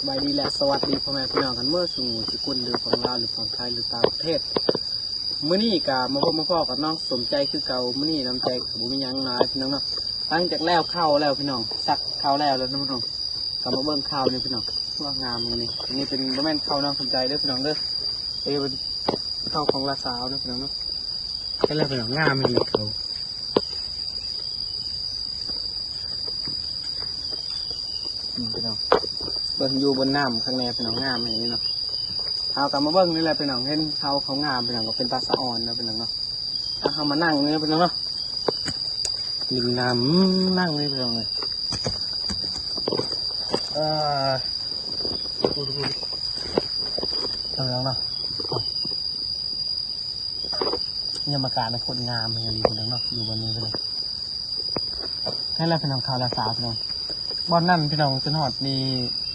ສະບາຍດີ ແລະ ສະຫວັດດີພໍ່ແມ່ພີ່ນ້ອງກັນເໝິດສູ່ໝູ່ສູ່ຄົນ ຫຼືຝັ່ງລາວ ຫຼືຝັ່ງໄທ ຫຼືຕ່າງປະເທດ. ມື້ນີ້ກະມາພົບມາພໍ້ກັບນ້ອງສົມໃຈຄືເກົ່າ. ມື້ນີ້ນ້ອງໃຈກະບໍ່ມີຫຍັງຫຼາຍພີ່ນ້ອງເນາະ, ຫຼັງຈາກແລ້ວເຂົ້າແລ້ວພີ່ນ້ອງ ສັກເຂົ້າແລ້ວແລ້ວເນາະພີ່ນ້ອງ. ກະມາເບິ່ງເຂົ້ານີ້ພີ່ນ້ອງ ວ່າງາມນີ້. ອັນນີ້ເປັນ ບໍ່ແມ່ນເຂົ້ານ້ອງສົມໃຈເດີພີ່ນ້ອງເດີ, ເອີ ເປັນເຂົ້າຂອງຫຼານສາວເນາະພີ່ນ້ອງເນາະ. ເຫັນແລ້ວພີ່ນ້ອງ ງາມອີ່ຫຼີເຂົ້າ. ນີ້ພີ່ນ້ອງ ເບິ່ງຢູ່ເບິ່ງນ້ຳຂ້າງໃນພີ່ນ້ອງ ງາມອີ່ຫຼີເນາະ. ເຮົາກະມາເບິ່ງນີ້ແຫຼະພີ່ນ້ອງ ເຫັນເຂົາ ເຂົາງາມພີ່ນ້ອງ ກະເປັນຕາສະອອນເນາະພີ່ນ້ອງເນາະ. ເອົາ ເຮົາມານັ່ງນີ້ພີ່ນ້ອງເນາະ ລິມນ້ຳ ອືມ ນັ່ງນີ້ພີ່ນ້ອງເອີຍ. ເອີ ພີ່ນ້ອງເນາະ ບັນຍາກາດໂຄດງາມອີ່ຫຼີພີ່ນ້ອງເນາະ ຢູ່ບ່ອນນີ້ພີ່ນ້ອງ. ໃຫ້ລະພີ່ນ້ອງ ເຂົ້າລາຊາພີ່ນ້ອງ ບ່ອນນັ້ນພີ່ນ້ອງ ຈົນຮອດນີ້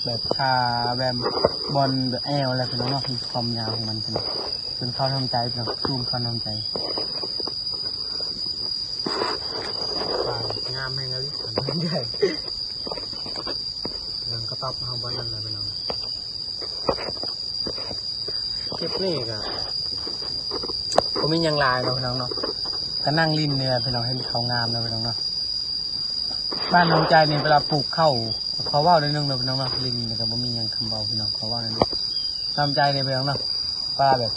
ແບບຄາແບບບ່ອນແອວແລ້ວພີ່ນ້ອງເນາະ. ຄວາມຍາວຂອງມັນພີ່ນ້ອງ ຈົນເຂົ້ານ້ຳໃຈພີ່ນ້ອງ ຊູມເຂົ້ານ້ຳໃຈ. ປາງາມແຮງອີ່ຫຼີ ໃຫຍ່ ເບິ່ງກະຕອບເຮົາບ່ອນນັ້ນແຫຼະພີ່ນ້ອງ. ຄລິບນີ້ກະບໍ່ມີຫຍັງຫຼາຍເນາະພີ່ນ້ອງເນາະ ກະນັ່ງຫຼິ້ນນີ້ແຫຼະພີ່ນ້ອງ ເຫັນເຂົາງາມເນາະພີ່ນ້ອງເນາະ. ບ້ານນ້ອງໃຈນີ້ເວລາປູກເຂົ້າ ຂໍເວົ້າໜ້ອຍໜຶ່ງເນາະພີ່ນ້ອງເນາະ ຫຼິ້ນນີ້ກະບໍ່ມີຫຍັງຄຳເວົ້າພີ່ນ້ອງ ຂໍເວົ້າໜ້ອຍໜຶ່ງ. ນ້ອງໃຈນີ້ພີ່ນ້ອງເນາະ ວ່າແບບ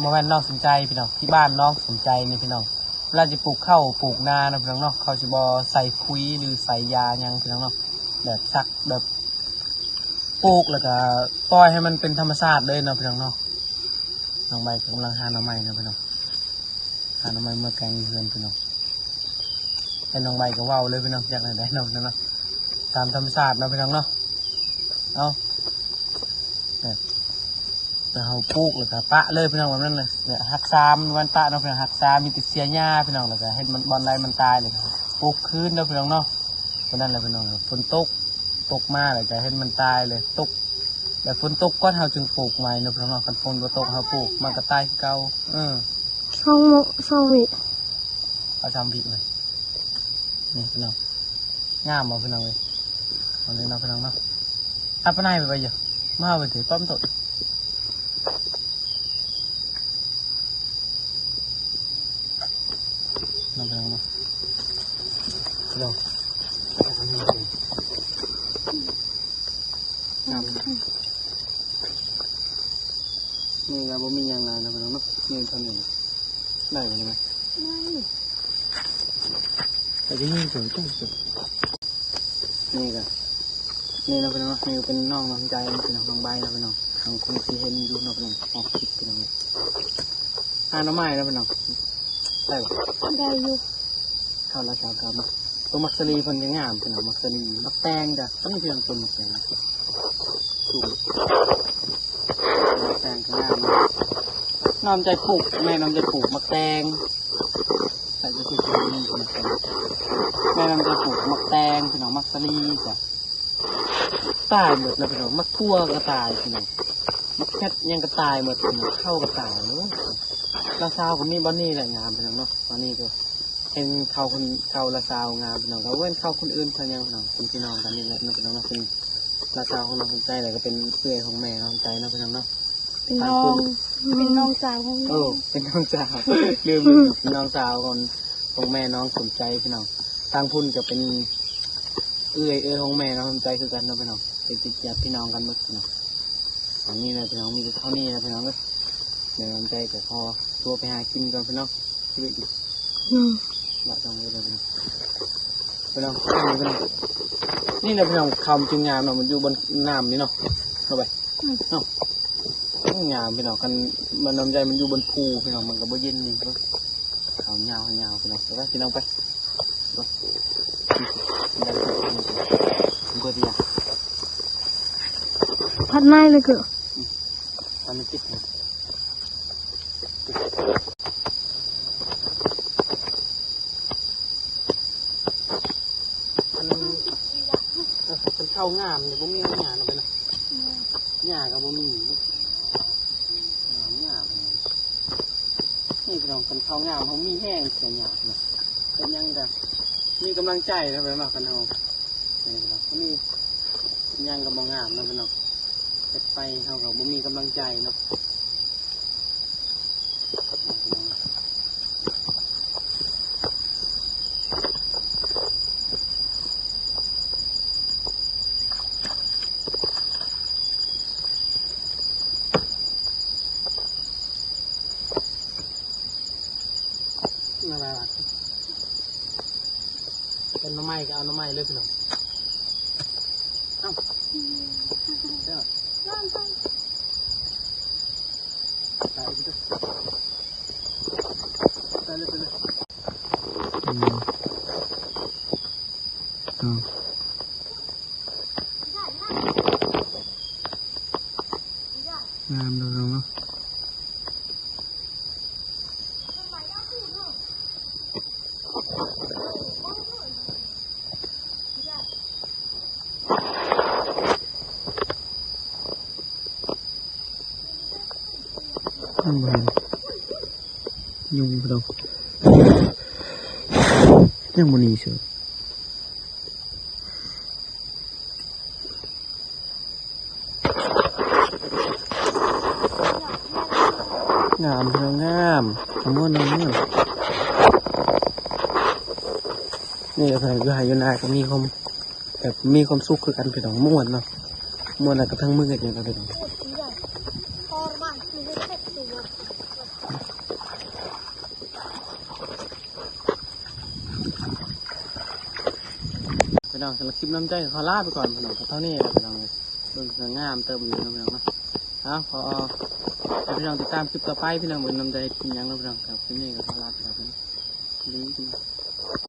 ບໍ່ແມ່ນນ້ອງສົມໃຈພີ່ນ້ອງ ທີ່ບ້ານນ້ອງສົມໃຈນີ້ພີ່ນ້ອງ ເວລາຈະປູກເຂົ້າປູກນາເນາະພີ່ນ້ອງເນາະ ເຂົາຊິບໍ່ໃສ່ປຸ໋ຍ ຫຼື ໃສ່ຢາຫຍັງພີ່ນ້ອງເນາະ ແບບສັກແບບ ປູກແລ້ວກະປ່ອຍໃຫ້ມັນເປັນທຳມະຊາດເລີຍເນາະພີ່ນ້ອງເນາະ. ນ້ອງໃບກຳລັງຫາໜໍ່ໄມ້ເນາະພີ່ນ້ອງ ຫາໜໍ່ໄມ້ມາແກງຢູ່ເຮືອນພີ່ນ້ອງ. ແຕ່ນ້ອງໃບກະເວົ້າເລີຍພີ່ນ້ອງ ຢາກໄດ້ເນາະພີ່ນ້ອງເນາະ ຕາມທຳມະຊາດເນາະພີ່ນ້ອງເນາະ. ເອົາ ແບບ ແຕ່ເຮົາປູກແລ້ວກະປະເລີຍພີ່ນ້ອງ ແບບນັ້ນເລີຍ ແບບຮັກສາມັນປະເນາະພີ່ນ້ອງ ຮັກສາມີແຕ່ເສຍຫຍ້າພີ່ນ້ອງ ແລ້ວກະເຮັດມັນບ່ອນໃດມັນຕາຍ ແລ້ວກະປູກຄືນເນາະພີ່ນ້ອງເນາະ. ເທົ່ານັ້ນແຫຼະພີ່ນ້ອງ ຝົນຕົກ ຕົກມາແລ້ວກະເຫັນມັນຕາຍເລີຍ ຕົກ ແລ້ວຝົນຕົກກ່ອນເຮົາຈຶ່ງປູກໃໝ່ເນາະພີ່ນ້ອງເນາະ. ຄັນຝົນບໍ່ຕົກເຮົາປູກມັນກະຕາຍຄືເກົ່າ. ເອີ ສອງ ສອງວິ ເອົາສາມວິເລີຍ. ນີ້ພີ່ນ້ອງ ງາມບໍ່ພີ່ນ້ອງເອີຍ ເອົາເລີຍເນາະພີ່ນ້ອງເນາະ. ເອົາປານາຍໄປໄປຢູ່ ມາເອົາໄປເຖາະປ້ອມໂຕ. ມາເບິ່ງເນາະ ເນາະ ງາມ. ນີ້ກະບໍ່ມີຫຍັງຫຼາຍເນາະພີ່ນ້ອງເນາະ ມີເທົ່ານີ້ ໄດ້ບໍ່ນີ້ ໄດ້ ແຕ່ກະຍິງຕົວ ຕົວ ຕົວ. ນີ້ກະ ນີ້ເນາະພີ່ນ້ອງເນາະ ນີ້ກະເປັນນ້ອງນ້ຳໃຈພີ່ນ້ອງ ນ້ອງໃບເນາະພີ່ນ້ອງ ທາງຄົນຊິເຫັນຢູ່ເນາະພີ່ນ້ອງ ອອກຄລິບພີ່ນ້ອງ. ຫາໜໍ່ໄມ້ເນາະພີ່ນ້ອງ ໄດ້ບໍ່? ໄດ້ຢູ່. ເຂົ້າລາຊາວກະ ຕົ້ນໝາກສາລີເພິ່ນກະງາມພີ່ນ້ອງ ໝາກສາລີ ໝາກແຕງກະ ນີ້ພີ່ນ້ອງ ຕົ້ນໝາກແຕງ ສູງ ໝາກແຕງກະງາມ. ນ້ອງໃຈປູກ ແມ່ນ້ອງໃຈປູກໝາກແຕງ ໃສ່ກະສຸກນີ້ ແມ່ນ້ອງໃຈປູກໝາກແຕງພີ່ນ້ອງ ໝາກສາລີກະ ຕາຍໝົດແລ້ວພີ່ນ້ອງ ໝາກຖົ່ວກະຕາຍພີ່ນ້ອງ ໝາກແຄດຫຍັງກະຕາຍໝົດພີ່ນ້ອງ ເຂົ້າກະຕາຍ. ໂອ້ຍ ລາຊາວກະມີບ່ອນນີ້ແຫຼະງາມພີ່ນ້ອງເນາະ. ຕອນນີ້ກະເຫັນເຂົ້າຄົນ ເຂົ້າລາຊາວງາມພີ່ນ້ອງ ກະບໍ່ແມ່ນເຂົ້າຄົນອື່ນເຂົາຫຍັງພີ່ນ້ອງ ເປັນພີ່ນ້ອງກັນນີ້ແຫຼະເນາະພີ່ນ້ອງເນາະ. ເປັນລາຊາວຂອງນ້ອງສົມໃຈ ແລ້ວກະເປັນເອື້ອຍຂອງແມ່ນ້ອງສົມໃຈເນາະພີ່ນ້ອງເນາະ. ເປັນນ້ອງ ເປັນນ້ອງສາວຂອງ ເອີ ເປັນນ້ອງສາວ ລືມ ລືມ ເປັນນ້ອງສາວຂອງ ຂອງແມ່ນ້ອງສົມໃຈພີ່ນ້ອງ. ທາງພຸ້ນກະເປັນເອື້ອຍ ເອື້ອຍຂອງແມ່ນ້ອງສົມໃຈຄືກັນເນາະພີ່ນ້ອງ ເປັນຕິດຍາດພີ່ນ້ອງກັນໝົດພີ່ນ້ອງ. ອັນນີ້ແຫຼະພີ່ນ້ອງ ມີແຕ່ເທົ່ານີ້ແຫຼະພີ່ນ້ອງເອີຍ. ແມ່ນ້ອງໃຈກະຂໍຕົວໄປຫາກິນກ່ອນພີ່ນ້ອງ. ອືມ ບາດຕ້ອງເລີຍພີ່ນ້ອງ ພີ່ນ້ອງ ນີ້ແຫຼະພີ່ນ້ອງ ເຂົ້າມັນຈຶ່ງງາມເນາະ ມັນຢູ່ບ່ອນນ້ຳນີ້ເນາະ ເຂົ້າໄປ ອືມ ເນາະ. ໂອ້ ງາມພີ່ນ້ອງ ຄັນມັນນ້ຳໃຈມັນຢູ່ບ່ອນພູພີ່ນ້ອງ ມັນກະບໍ່ເຢັນນີ້. ເຂົ້າຍາວ ຍາວພີ່ນ້ອງ ໄປພີ່ນ້ອງໄປ ເບິ່ງ ເບິ່ງ ເບິ່ງ ພັດໄມ້ເລີຍກະ ອືມ ອັນນີ້ຕິດ ຄັນ ເອີ ຄັນເຂົ້າງາມນີ້ບໍ່ມີຫຍ້າເນາະ ເນາະ ຫຍ້າກະບໍ່ມີ ງາມ ງາມ. ນີ້ພີ່ນ້ອງ ຄັນເຂົ້າງາມເຮົາມີແຮງ ເສຍຫຍ້າເນາະ ເຮັດຫຍັງກະມີກຳລັງໃຈເນາະ ເນາະ ຄັນເຮົາ ນີ້ພີ່ນ້ອງ ອັນນີ້ ຫຍັງກໍບໍ່ງາມເນາະພີ່ນ້ອງ ເຮັດໄປເຮົາກໍບໍ່ມີກຳລັງໃຈເນາະ. ໜໍ່ໄມ້ຫວານ ເປັນໜໍ່ໄມ້ກໍເອົາໜໍ່ໄມ້ເລີຍພີ່ນ້ອງ. ເອົ້າ ເຈົ້າ ຕາຍເດີ ຕາຍເລີຍ ຕາຍເລີຍ. ອືມ ເອົາ ງາມເນາະ ເນາະ. ຍັງບໍ່ເຫັນ ຍຸງ ພີ່ນ້ອງ ຍັງບໍ່ໜີເສີຍ. ງາມ ພີ່ນ້ອງ ງາມ ມ່ວນ ມ່ວນ. ນີ້ແຫຼະພີ່ນ້ອງ ຢູ່ໄຮ່ຢູ່ນາກໍມີຄວາມ ແບບມີຄວາມສຸກຄືກັນພີ່ນ້ອງ ມ່ວນເນາະ ມ່ວນແລ້ວກໍທັງມືກັນຢູ່ນະພີ່ນ້ອງ. ພີ່ນ້ອງ ສຳລັບຄລິບນ້ຳໃຈຂໍລາໄປກ່ອນພີ່ນ້ອງ ກໍເທົ່ານີ້ແຫຼະພີ່ນ້ອງເອີຍ. ເບິ່ງກໍງາມເຕີບຢູ່ເນາະພີ່ນ້ອງເນາະ. ເອົາ ຂໍໃຫ້ພີ່ນ້ອງຕິດຕາມຄລິບຕໍ່ໄປພີ່ນ້ອງ ເບິ່ງນ້ຳໃຈເຮັດກິນຫຍັງເນາະພີ່ນ້ອງ. ຄັບ ຄລິບນີ້ກໍຂໍລາໄປກ່ອນ ສະບາຍດີພີ່ນ້ອງ.